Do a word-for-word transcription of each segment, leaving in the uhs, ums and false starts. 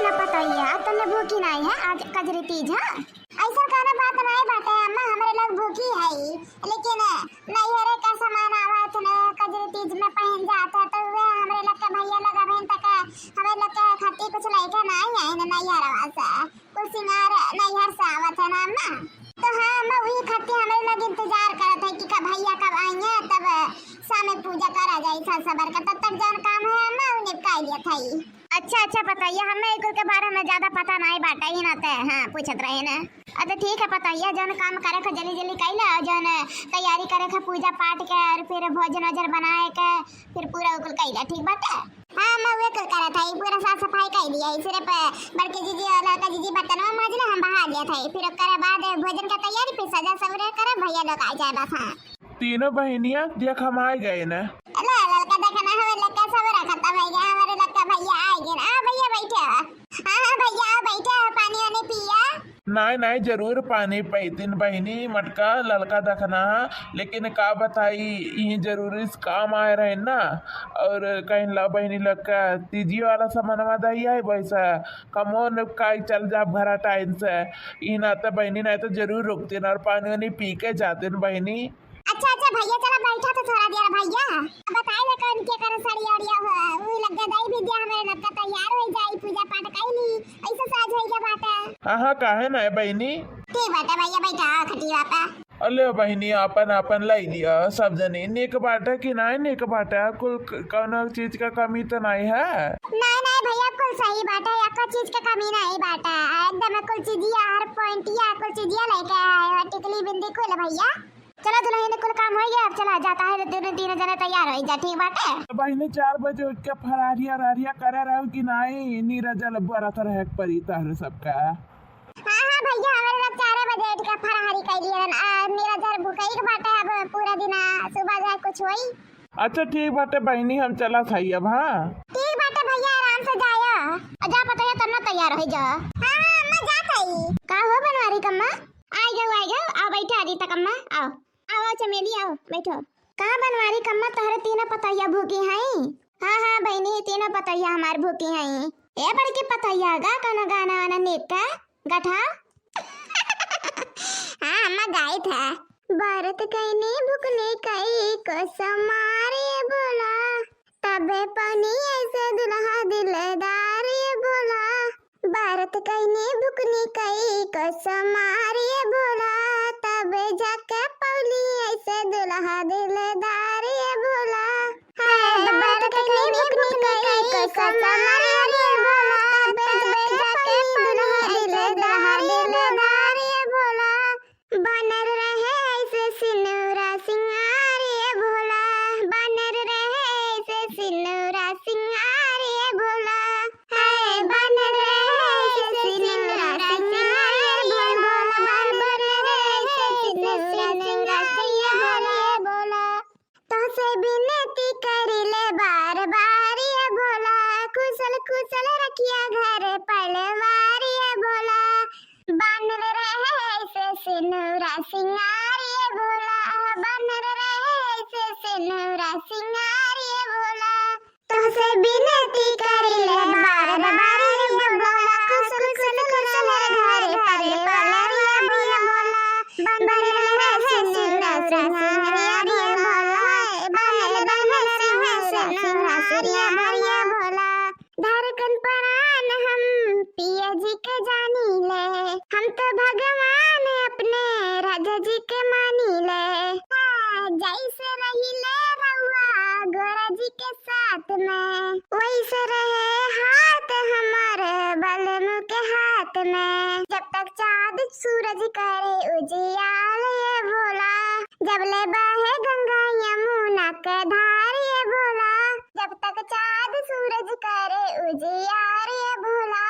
ना पतोहिया, तन्ने भूखी नाहीं है, आज कजरी तीज है। अइसन कउनो बात नाहीं बाटे अम्मा, हमरे लोग भूखी है, लेकिन नैहरे का सामान आवत न कजरी तीज में पहिन जात है, तो वे हमरे लोग के भइया लोग अबहिन तक हमरे लोग के खातिर कुछ लइके नाहीं आइन नैहरवा से। कुल सिंगार नैहर से आवत है ना अम्मा? तो हाँ अम्मा, वही खातिर हमरे लोग इंतजार करत है कि कब भइया कब आइहैं, तब शाम में पूजा करा जाई सात सबर का। तब तक जौन काम है अम्मा, उ निपटाई लियत है। अच्छा, अच्छा पतोहिया, हमें ई कुल के बारे में ज्यादा पता नाहीं बाटे ही ना, ते हाँ पूछत रहे ना। अच्छा ठीक है पतोहिया, जौन काम करे के जल्दी जल्दी कइला, जौन तैयारी करे के पूजा पाठ के और फिर भोजन वोजन बनाए के, फिर पूरा उ कुल कइला, ठीक बाटे? हाँ, मैं उहे कुल करत हई, पूरा साफ सफाई कइ दिया है। सिर्फ बड़की जीजी और लड़का जीजी बर्तनवा मांजले, हम बहा दिया था। फिर ओकरे बाद भोजन का तैयारी, फिर सजा सवरे करब, भइया लोग आ जाए बस। हाँ। तीनों बहिनिया देख हम आ गए न। ला, ललका देखा ना, हमें ललका सवरा खत्म हो गया, हमारे ललका भइया आ गए। आ भइया बैठे हो। हाँ, हाँ भइया, आओ बैठे हो, पानी वानी पिया। नाहीं, नाहीं, जरूर पानी पइतिन बहिनी, मटका ललका दखना, लेकिन का बताई, ई जरूरी से काम आए रहे ना, और कहीं ला बहिनी लोग का तीजी वाला सामानवा दही आई, वैसा कमो न काई चल जाब घरा टाइम से, ई नाते बहिनी नाहीं तो जरूर रुकतिन और पानी वानी पी के जातिन बहिनी। अच्छा, अच्छा भइया, चला बैठा तो थोड़ा देर भइया। अब बताई ले कौन के कर साड़ी ओढ़िया हो, उ लग गए दही भी दिया, हमारे लग तैयार हो जाई, पूजा पाठ कइली, ऐसे साज हो गया बाटे। हाँ, हाँ, काहे ना है बहिनी? ठीक बाटे भइया, बैठा खटिया पे। अले बहिनी, आपन आपन लाई लिया सब जनी, निक बाटे कि नाहीं निक बाटे, कुल क-, कौनो चीज का कमी तो नाहीं है? नाहीं, नाहीं भइया, कुल सही बाटे, एको चीज के कमी नाहीं बाटे, एकदम कुल चीजिया, हर पॉइंटिया, कुल चीजिया लेके आए हो, टिकली बिंदी कुल भइया। चला दुल्हन, कुल काम होइ गया, अब चला जाता है, दोनों तीनों जने तैयार होइ जा, ठीक बाटे? तो बहिनी, चार बजे उठ के फरारिया रारिया करे रहो कि नाहीं? नीरज जल बरत रहे परी तहरे सबका। हाँ, हाँ भइया, हमरे लोग चारे बजे उठ के फरारी कइ लिए रहन। आ, नीरज जल भुकई के बाटे, अब पूरा दिन, आ, सुबह जाए कुछ होई। अच्छा ठीक बाटे बहिनी, हम चला थाई अब, हाँ। ठीक बाटे भइया, आराम से जाया। आ, जा पतोहिया, तन्नो तैयार होइ जा। हाँ, हाँ, अम्मा जात हई। का हो बनवारी कम्मा? आइ गउ, आइ गउ, आओ बैठा रीता कम्मा, आओ। आओ, आओ चमेली, आओ, बैठो। का बनवारी कम्मा, तोहरे तीनों पतोहिया भूखी हईं? हाँ, हाँ बहिनी, तीनों पतोहिया हमार भूखी हईं। ए बड़की पतोहिया, गा कौनो गाना वाना नीक का, गठा। हाँ, अम्मा गाइत है। बरत कइनी भुकनी कई कसम मारे बोला, तबे पनी ऐसे दुल्हा दिलदार ये बोला। बरत कइनी भुकनी कई कसम मार ये बोला, तबे जाके पौली ऐसे दुल्हा दिलदार ये बोला। हाय, बरत कइनी भुकनी कई कसम मार ये बोला, तबे जाके पौली ऐसे दुल्हा दिलदार ये बोला। बनल रहे ऐसे सिनुरा सिंगार ये भोला, बनल रहे ऐसे सिनुरा सिंगार ये भोला। हाय, बनल रहे ऐसे सिनुरा सिंगार ये भोला, बनल रहे ऐसे सिनुरा सिंगार ये भोला। तोहसे बिनती करिले बार बार ये भोला, कुशल कुशल रखिया घर परिवार ये भोला। बनल रहे ऐसे सिनुरा सिंगार ये भोला, बनल रहे ऐसे सिनुरा सिंगार ये भोला। तोहसे बिनती करिले बार बार ये भोला, कुशल कुशल कुशल घर परिवार ये भोला। बनल रहे सिनुरा सिंगार ये भोला, बनल बनल रहे सिनुरा सिंगार ये भोला। धड़कन परान हम पिया जी के जानी ले, हम तो भगवान अपने राजा जी के मानी ले। हाँ, जैसे रहिले रउआ गोरा जी के साथ में, वैसे रहे हाथ हमारे बलम के हाथ में। जब तक चाँद सूरज करे उजियाल ये भोला, जब ले बहे गंगा यमुना के धार ये भोला। जब तक चाँद सूरज करे उजियार ये भोला,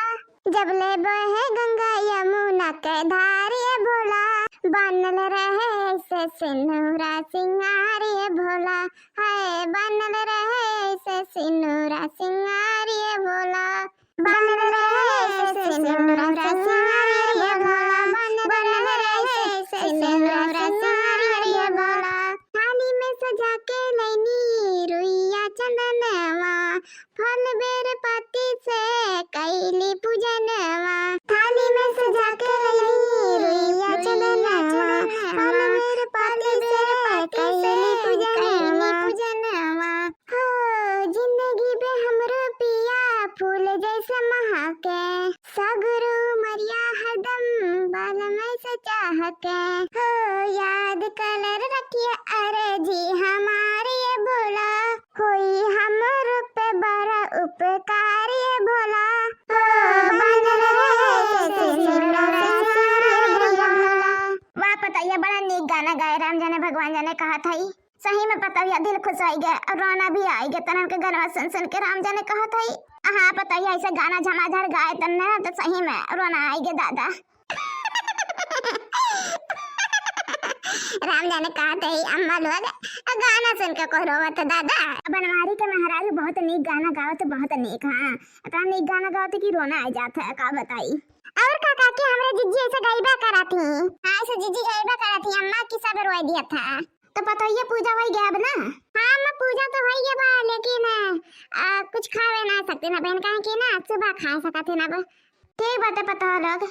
जब ले बहे गंगा यमुना के धार ये भोला। बनल रहे ऐसे सिनुरा सिंगार ये भोला, हाय, बनल रहे ऐसे सिनुरा सिंगार ये भोला। बनल रहे ऐसे सिनुरा सिंगार ये भोला, बनल रहे ऐसे सिनुरा सिंगार ये भोला। थाली में सजा के लैनी रुइया चंदनवा, फल बेर पत्ती से कैली पूजनवा। थाली में सजा के लइनी रुइया चंदनवा, फल बेर पाती से कैली पूजनवा। हो जिंदगी पे हमरो पिया फूल जैसे महके, सगरो उमरिया हरदम बाल में से चाहके। हो याद कलर रखिए अरे जी हमारे ये भोला, होई हमरो पे बड़ा उपकार ये भोला। हो बनल रहे से सिंदूरा से सिंदूरा ये भोला। वाह पतोहिया, बड़ा नीक गाना गाए, राम जाने भगवान जाने कहत हई। सही में पतोहिया दिल खुश होई गे और रोना भी आई गे तनन के गनवा सुन सुन के, राम जाने कहत हई। हाँ पतोहिया, ऐसे गाना झमाझम गाए तन ना तो सही में रोना आई गे दादा। राम जाने कहत हई अम्मा लोग, गाना सुन के कोई रोवत है दादा। बनवारी के मेहरारू बहुत नीक गाना गावत, बहुत नीक। हाँ, इतना नीक गाना गावत कि रोना आ जात है, का बताई। और का काकी, हमरे जिज्जी ऐसे गईबा करत ही। हाँ, ऐसे जिज्जी गईबा करत ही अम्मा कि सब रोए दिया था। तो पतोहिया पूजा होई गया अब ना? हाँ अम्मा, पूजा तो होई गया बा, लेकिन आ, कुछ खावे ना सकते ना बहन, काहे कि ना सुबह खा सकत है ना बा। ठीक बात है पतोह लोग।